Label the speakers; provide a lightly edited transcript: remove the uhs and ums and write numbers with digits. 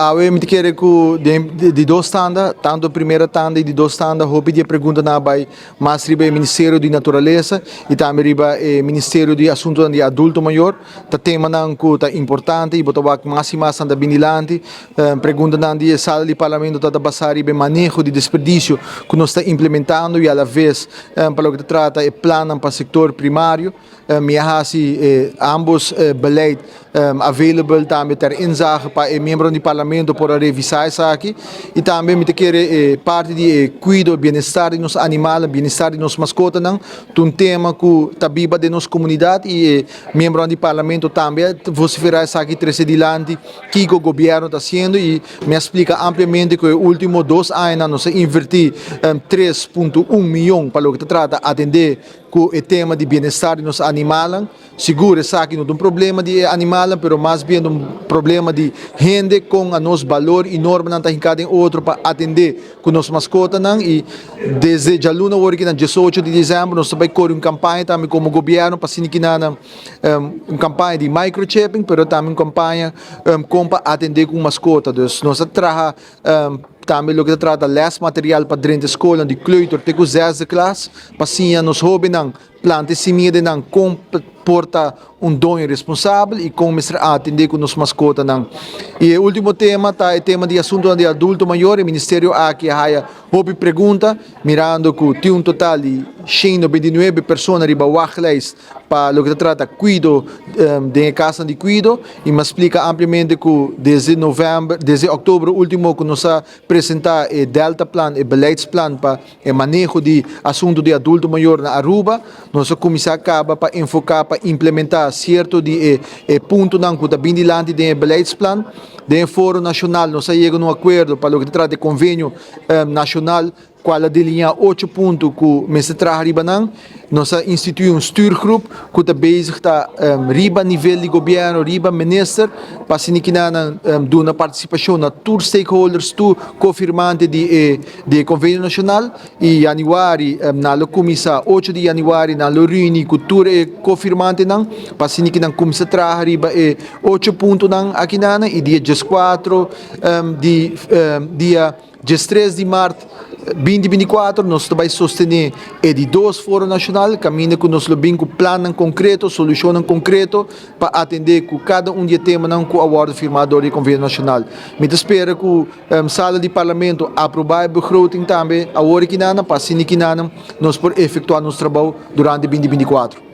Speaker 1: Awe mi ta kere ku den di dos tanda, tantu e primera tanda i di dos tanda, hopi di e preguntanan a bai mas riba e Ministerio di Naturalesa i tambe riba e Ministerio di Asuntunan di Adulto Mayor. Ta temanan ku ta importante i bo ta wak mas i mas nan ta bin dilanti. Preguntanan di e sala di Parlamento ta ta basá riba e maneho di desperdisio ku nos ta implementando i alaves pa loke ta trata e plannan pa sektor primario. Mi a hasi e ambos beleid available tambe ter inzage pa e miembronan di Parlamento por a revisá esaki. I tambe mi ta kere e parti di e kuido, bienestar di nos animalnan, bienestar di nos maskotanan ta un tema ku ta biba den nos komunidat i e miembronan di Parlamento tambe a vosiferá esaki trese dilanti kiko gobièrnu ta hasiendo i mi a splika ampliamente ku e último dos añanan nos a invertí 3.1 mion pa loke ta trata atendé Ku e tema di bienestar di nos animalnan, sigur esaki no ta un problema di e animalnan, pero mas bien ta un problema di hende kon a nos balor i normanan ta hinká den otro pa atendé ku nos maskotanan. I desde djaluna awor aki na 18 di desèmber nos ta bai kore un kampaña tambe komo gobièrnu pa asina kina un kampaña di microchipping, pero tambe un kampaña kon pa atendé ku un maskota. Dus nos ta traha Tambe loke ta trata lesmaterial pa drenta skolnan di kleuter te ku zesde klas pa siña nos hóbennan planta e simia den nan kon por ta un doño responsabel i kon mester atendé ku nos maskotanan. I e último tema ta e tema di asuntunan di adulto mayor. E ministerio aki a haya hopi pregunta mirando ku tin un total di 199 persona riba wachtlijst Pa loke ta trata kuido den e kasnan di kuido i mi a splika ampliamente ku desde novèmber, desde òktober último ku nos a presentá e Deltaplan, e beleidsplan pa e maneho di asuntu di adulto mayor na Aruba, nos a kuminsá kaba pa enfoká pa implementá sierto di e e puntonan ku ta bin dilanti den e beleidsplan. Den e foro nashonal nos a yega na un akuerdo pa loke ta trata e konvenio nashonal Cual a deliña ocho punto cu mester traha riba nan. Nos a institui un stuurgroep cu ta bezig ta riba nivel di gobierno, riba minister, pa asina kinan nan duna participacion na tur stakeholders, tur cofirmante di e di e convenio nacional. Y januari nan lo cuminsa, 8 di januari nan lo reuni cu tur e cofirmantenan pa asina kinan cuminsa traha riba e ocho puntonan akinan y dia 14 di dia 13 di mart 2024 nos ta bai sostené e di dos Foro Nashonal kaminda ku nos lo bin ku plannan konkreto, solushonnan konkreto pa atendé ku kada un di e temanan ku a wòrdu firmá dor di e Konvenio Nashonal. Mi ta spera ku sala di Parlamento aprobá e begroting tambe awor i kinanan pa asina i kinanan nos por efektuá nos trabou durante 2024.